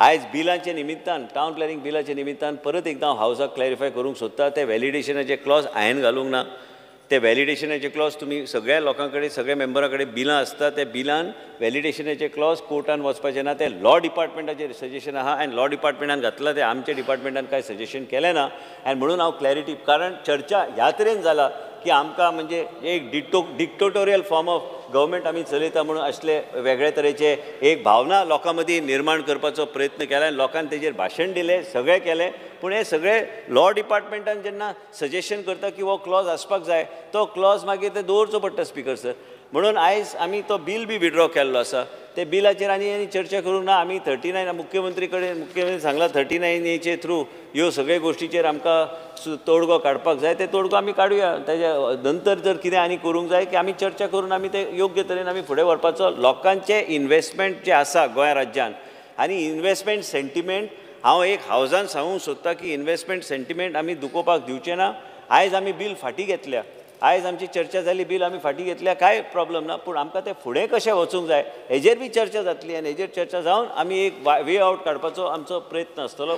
आयज बिलांच्या निमित्तान, town planning बिलाच्या निमित्तान परत एकदां हांव हावजाक क्लॅरिफाय करूंक सोदता, ते व्हॅलिडेशनाचे क्लॉज हांवें घालूंक ना. ते व्हॅलिडेशनाचे क्लॉज तुमी सगळ्या लोकां कडेन, सगळ्या मेंबरां कडेन बिलां आसता, त्या बिलान व्हॅलिडेशनाचे क्लॉज कोर्टान वचपाचें ना. ते लॉ डिपार्टमेंटाचेर सजेशन आहा आनी लॉ डिपार्टमेंटान घातलां, तें आमच्या डिपार्टमेंटान कांय सजेशन केलें ना. आनी म्हणून हांव क्लॅरिटी, कारण चर्चा ह्या तरेन जाला की आमकां म्हणजे एक डिक्टोटोरियल फॉर्म ऑफ गव्हर्मेंट आमी चलयता म्हणून असले वेगळे तरेचे एक भावना लोकां मदीं निर्माण करपाचो प्रयत्न केला आनी लोकांनी तेजेर भाशण दिलें, सगळें केलें. पूण हें सगळें लॉ डिपार्टमेंटान जेन्ना सजेशन करता की हो क्लॉज आसपाक जाय, तो क्लॉज मागीर ते दवरचो पडटा स्पीकर सर. म्हणून आयज आमी तो बील बी विड्रॉ केल्लो आसा. ते बिलाचेर आनी आनी चर्चा करूंक ना. आमी 39 मुख्यमंत्री कडेन, मुख्यमंत्री सांगला 39Aचे थ्रू ह्यो सगळे गोश्टीचेर आमकां तोडगो काडपाक जाय, ते तोडगो आमी काडुया. तेज्या नंतर जर कितें आनी करूंक जाय की आमी चर्चा करून आमी ते योग्य तरेन आमी फुडें व्हरपाचो. लोकांचे इन्वेस्टमेंट जे आसा गोंय राज्यान आनी इन्वेस्टमेंट सेंटिमेंट, हांव एक हावजान सांगूंक सोदता की इन्वेस्टमेंट सेंटिमेंट आमी दुखोवपाक दिवचे ना. आयज आमी बील फाटीं घेतल्या, आयज आमची चर्चा जाली, बील आमी फाटीं घेतल्या, कांय प्रॉब्लम ना. पूण आमकां तें फुडें कशें वचूंक जाय हेजेर बी चर्चा जातली आनी हेजेर चर्चा जावन आमी एक वे आवट काडपाचो आमचो प्रयत्न आसतलो.